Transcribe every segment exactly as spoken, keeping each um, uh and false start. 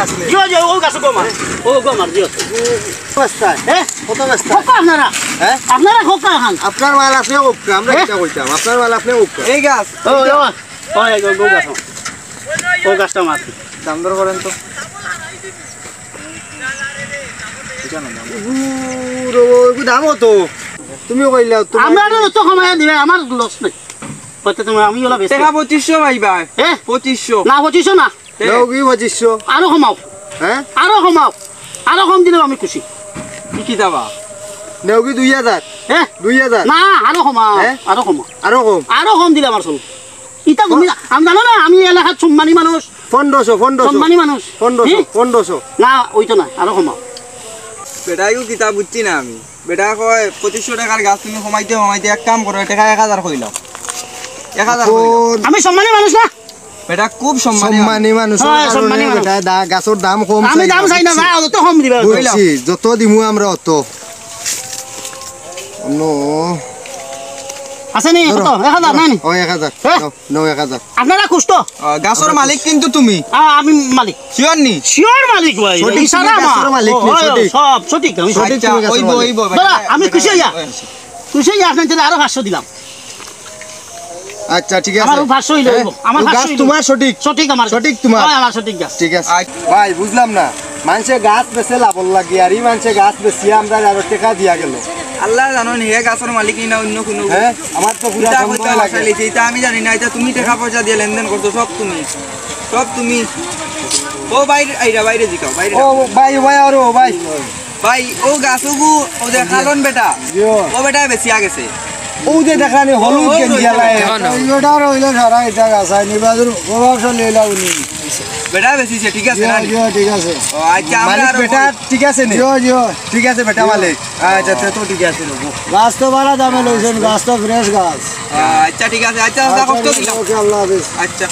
জিও, জিও, ও গাছ গো আমার। ও গো আমার, জিও। কত বস্তা? হ্যাঁ? কত বস্তা? কত আপনারা? হ্যাঁ? আপনারা কত খান? আপনার মাল আপনি কত? আমরা হ্যাঁ? কিতা কইতাম? আপনার মাল আপনি কত? এই গাছ। ও, ও, ও, এই গো, গো গাছ। ও গাছটা মার। দাম দর করেন তো। এটা না, দাম। ও, ও, ও, দাম কত? তুমি কইলাও, তুমি আমরা তো তো কমাইয়া দিবে, আমার লস নাই। কত তুমি, আমি ওলা বেশি। টাকা পঁচিশশো ভাই, ভাই। হ্যাঁ? পঁচিশশো। না, পঁচিশশো না। এ। দাও কি পঁচিশশো? আরো কমাও। হ্যাঁ? আরো কমাও। আরো কম দিলেও আমি খুশি। কি কি দাবা? দাও কি দুই হাজার? হ্যাঁ? দুই হাজার? না, আরো কমাও। হ্যাঁ? আরো কমাও। আরো কম? আরো কম দিলে আমার চলবো। ইতা তুমি, আমি জানো না, আমি এই এলাকার সম্মানী মানুষ। পনেরোশো, পনেরোশো। সম্মানী মানুষ। পনেরোশো, হ্যাঁ? পনেরোশো। না, ওই তো না, আরো কমাও। বেটা, ইউ কিতা বুঝছি না আমি। বেটা কয়, "পঁচিশশো টাকার গাছ তুমি কমাইতে কমাইতে এক কাম করো, টাকা এক হাজার কইলাও।" এক হাজার কইলাও। আমি সম্মানী মানুষ না? বেটা খুব সম্মানী সম্মানী মানুষ। মানুষের হ্যাঁ, কারণে সম্মানী মানুষ। বেটা দা-, গাছর দাম কম আমি চাই দাম না, চাই না, বুঝছি? না, অত কম দিবা। বুঝছি, যত দিমু আমরা অত। নো। আছে নি? ধরো। কত? এক হাজার না নি? ও, এক হাজার। হ্যাঁ। নাও, নাও এক হাজার। আপনারা খুশ তো? আহ, গাছর মালিক কিন্তু তুমি। আ-, আমি মালিক। শিওর নি? শিওর মালিক ভাই। সঠিক ইশারা তুমি গাছর আমার। মালিক ও, নি, হয়, সঠিক। সব সঠিক, আমি সঠিক। আচ্ছা, তুমি গাছর ওইবো, মালিক। ওইবো, বেটা, দাঁড়া, আমি বেটা, খুশি হইয়া। ওই আছে। খুশি হইয়া আপনার জন্য আরো পাঁচশো দিলাম। আচ্ছা, ঠিক আছে। আমার পাঁচশো হইলো, হ্যাঁ? হইবো। আমার ও, পাঁচশো গাছ হইলো। তোমার সঠিক? সঠিক আমার সঠিক সঠিক। তোমার? হয়, আমার সঠিক গাছ। ঠিক আছে। আচ্ছা। ভাই, বুঝলাম না। মানষে গাছ বেচে লাভর লাগি, আর ই মানষে গাছ বেচিয়া আমরারে আরো টেকা দিয়া গেল। আল্লাহ জানইন, হে গাছর মালিক নি না অন্য কুনু। হ্যাঁ, আমার তো পুরা ইটা সন্দেহ কইতে লাগে। ভাষা লিখে, ইটা আমি জানি না, ইটা তুমি টেকা পয়সা দিয়া লেনদেন করছো, সব তুমি, সব তুমি। ও বাইরে, আইরা বাইরে জিকাও, বাইরে ও যাও। ভাই, ভাই, আরে ও ভাই। ভাই, ও গাছগু, ও যে কালন বেটা, জিও। ও বেটা বেচিয়া গেছে। ও যে দেখলানি হলুদ ও, ও গেঞ্জি রইছে আলায়। না। এই বেটার হইলে সারা ইটা গাছ আইনি, বাদুর প্রভাবশালী হইলা উনি। বেটা বেচিছে, ঠিক আছে জিও, না? জিও, ঠিক আছে। ও, আচ্ছা, আমরা মালিক আরো বেটা বলি। ঠিক আছে নি? জিও, জিও। ঠিক আছে বেটা জিও। মালিক। আচ্ছা, তে তো ঠিক আছে, রবো। গাছ তো বালা দামে লইছেন, গাছ তো fresh গাছ। আচ্ছা, ঠিক আছে। আচ্ছা, আচ্ছা, আচ্ছা, কষ্ট দিলাম। ওকে, আল্লাহ হাফেজ। আচ্ছা।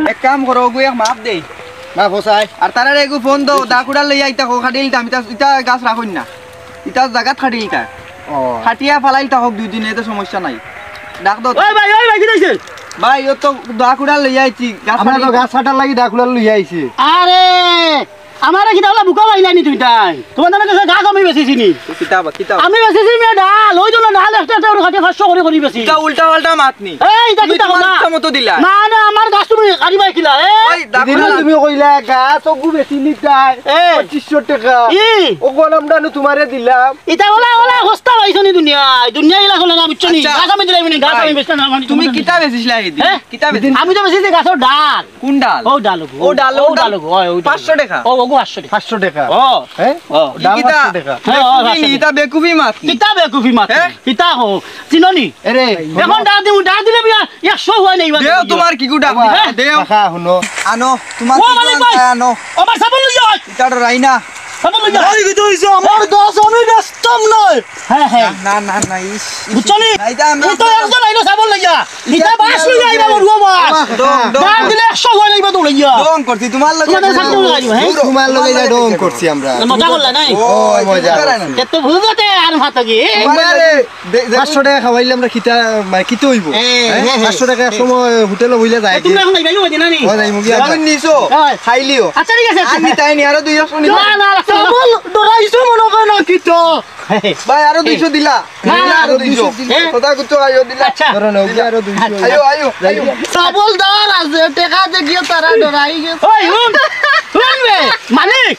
এক কাম করো, ওগু এক মাপ দেই। মাপ চাই। আর তারারে এগু ফোন দাও, দা কুড়াল লইয়া ইতা কো কাটিলিতাম, ইতা, ইতা গাছ রাখইন না। ইতা জাগাত কাটিলিতা। ও। কাটিয়া ফালাইলিতা হোক দুই দিনে, এতে সমস্যা নাই। ডাক দাও। ওই ভাই, ওই ভাই, কিতা অইছে? ভাই, ও তো দা কুড়াল লইয়া আইছি, গাছ আমরা তো কাটিলিতা। গাছ কাটার লাগি দা কুড়াল লইয়া আইছি। আরে, আমারে কিতা বলা বুকা পাইলানি তুমি তাই? তোমার নামে তো গাছ আমি বেচিছি নি। কিতা বা, কিতা বা? আমি বেচিছি মিয়া ডাল, ওই জন্য ডাল একটা একটা করে কাটে পাঁচশো করে করি বেচি। ইতা উল্টা পাল্টা মাত নি। এই, ইতা তুমি কিতা তোমার কথা? ইচ্ছা মতো দিলা। না, না, আমার গাছ তুমি কাটিবায় কিলা, এ? ওই, দা দিন কুড়াল। তুমি কইলা গাছ ওগু বেচিলিতায়, এ। পঁচিশশো টাকা। ই। ওগু আমরা নু তোমারে দিলাম। ইতা ওলা, ওলা হস্তা পাইছো নি দুনিয়ায়? দুনিয়া ইলা চলে না, বুঝছো নি? আচ্ছা। গাছ আমি দিলাই নি, গাছ ভাই, আমি বেচতাম না, মানে তুমি তোমার কিতা বেচিছিলা এই দিন? হ্যাঁ? কিতা বেচিছিলা? আমি তো বেচিছি গাছর ডাল। কোন ডাল? ও ডাল ওগু, ও ডাল, ও ও ডাল। ডাল ওগু, ওই, ওই ডাল। পাঁচশো টাকা? ও, ওগু পাঁচশো টাকা। পাঁচশো টাকা? ও। হ্যাঁ? ও। ডাল কিতা? পাঁচশো টাকা। হ্যাঁ, ও, বেকুফি পাঁচশো নি, টাকা। ইতা বেকুফি মাত। হ্যাঁ? কিতা হো? চিনো নি? এরে, এখন ডাল দিমু, ডাল দিলে বিয়া একশো হয় নাই, দেও তোমার কি গুটা? হ্যাঁ? দেও। টাকা হুনো। আনো, তোমার ও কি মালিক গুটা ভাই। আনো। ও আমার সাবল লই আয়। ইটা ডরাই না। সাবল লই আয়। এই তো হইছে, আমার গাছ আমি বেচতাম না। হ্যাঁ, হ্যাঁ। না, না, না, ইস, ইস, বুঝছো নি? না, ইটা আমরা এই তো একজন আইলো সাবল লইয়া। ইটা ইটা বাঁশ লইয়া আইবা বড়ুয়া বাঁশ। ডং, ডং, ডাক ডং। দিলে একশো হয় নাইবা দৌড়াইয়া। ডং করছি, তোমার লগে তোমার লগে ছাত্র লগে আইবা, হ্যাঁ? তোমার লগে যা ডং করছি আমরা। মজা করলা নাই? ও, ও, মজা। এত ভুল হতে আর মাথা কি? তোমার আরে, দে-, দে-, পাঁচশো টাকা খাওয়াইলে আমরা কিতা, মানে, কিতা হইবো? এ, হ্যাঁ? হে, হে। পাঁচশো টাকা এক সময় হোটেলে বইলে যায় এ, কি? তুমি এখন যাইবা, যাইবা না নি? ও, যাইমু গিয়া। যাইবা নিছো? হ্যাঁ। খাইলিও। আচ্ছা, ঠিক আছে, আচ্ছা। আর নিতাই নি, আরো দুই একশো নিতাই। না, না, না, সাবল ডরাইছো মনে হয় না কিতা? ভাই, আরো দুইশো দিলা। না, না, আরো দুইশো। এ? কথা কুতো আইও দিলা। আচ্ছা। ধরো না, ওকে আরো দুইশো। আইও, আইও, আইও। সাবল দর আছে, টাকা দেখিও তারা ডরাই গেছে। ওই, হুন, হুন রে, মালিক।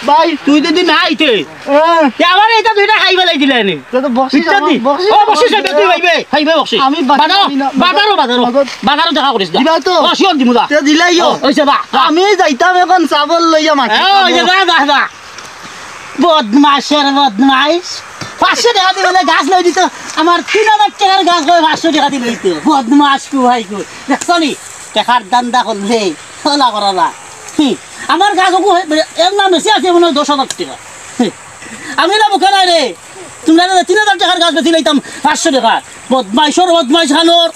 ভাই, তুই যদি না আইতে, হ্যাঁ। তে আমার এটা দুইটা খাইবা লাগিলে নে। তো, তো বকশিস ইত্যাদি। আমার, বকশিস ও, আমার বকশিস দিও। তুই পাইবে, পাইবে বকশিস। আমি বাকি বাজারো, আমি না, বাজারো, বাজারো। নগদ। বাজারো দেখা করিস দা। দিবা তো? ও, শিওর দিমু দা। তে দিলাইও। ও, ওই যে বা, বা। আমি যাইতাম এখন সাবল লইয়া মাটি এ, ওই যে খাবো। দা, দা, দা। বদমাশের বদমাশ। পাঁচশো টাকা দিলে গাছ লই দিত। আমার তিন হাজার টাকার গাছ লই পাঁচশো টাকা দিলে দিত। বদমাশ কু ভাই কু। দেখছো নি? টাকার ধান্দা করলে, ওলা করা না। হুম। আমার গাছ ওগু, এর নাম বেশি আছে মনে হয় দশ হাজার টাকা। হুম। আমি না মুখে নাই রে। তোমরা না তিন হাজার টাকার গাছ বেশি লইতাম পাঁচশো টাকা। বদমাইশর বদমাইশ খানোর।